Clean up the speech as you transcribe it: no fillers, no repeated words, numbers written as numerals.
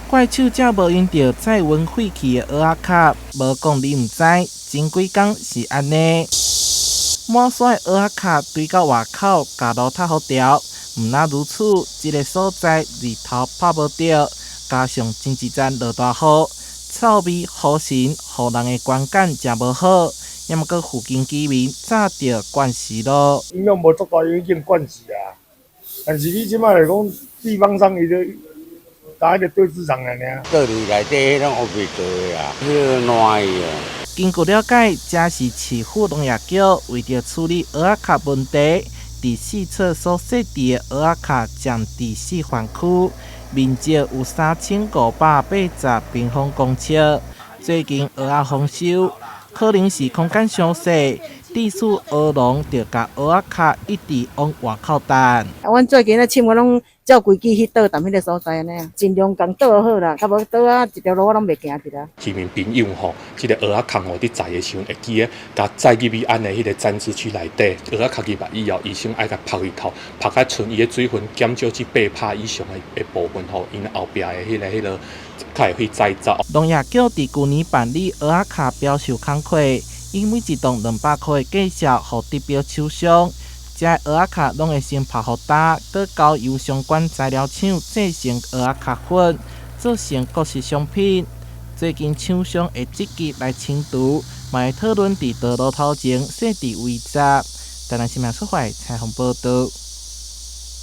怪手才無用著載運廢棄的蚵仔殼，無講你毋知，前幾工是按呢。滿山的蚵仔殼堆到外口，共路踢予牢。毋但如此，這个所在日頭拍無著，加上前一陣落大雨，臭味予神，予人的觀感誠無好。抑毋過附近居民早就慣勢囉。影響無足大，已經慣勢啊。但是你這擺來講，地方上伊就共彼個堆置場爾爾。倒佇內底彼攏烏白做的啊，彼个爛去啊。根據了解，這是市府農業局為著處理蚵仔殼問題，佇四處所設置的蚵仔殼暫置示範區，面積有3580平方公尺。最近蚵仔豐收，可能是空間傷細，致使蚵農就共蚵仔殼一直往外口擲。啊，阮最近咧凊我攏照規矩去倒踮彼个所在按呢，盡量共倒好啦，較無倒啊一條路我攏袂行得啦。市民朋友吼，這个蚵仔殼吼，佇載的時陣會記得共載入去按的彼个暫置區內底，蚵仔殼入來以後，醫生愛共曝日頭，曝甲賰伊的水分減少至8%以上的部分吼，𪜶後壁的彼个較會去載走。農業局佇舊年辦理蚵仔殼標售工課，以每一噸200箍的價數，予得標廠商。這蚵仔殼攏會先曝予焦，閣交由相關材料廠製成蚵仔殼粉，做成各式商品。最近廠商會積極來清除，嘛會討論佇道路頭前設置圍閘。台南新聞出發採訪報導。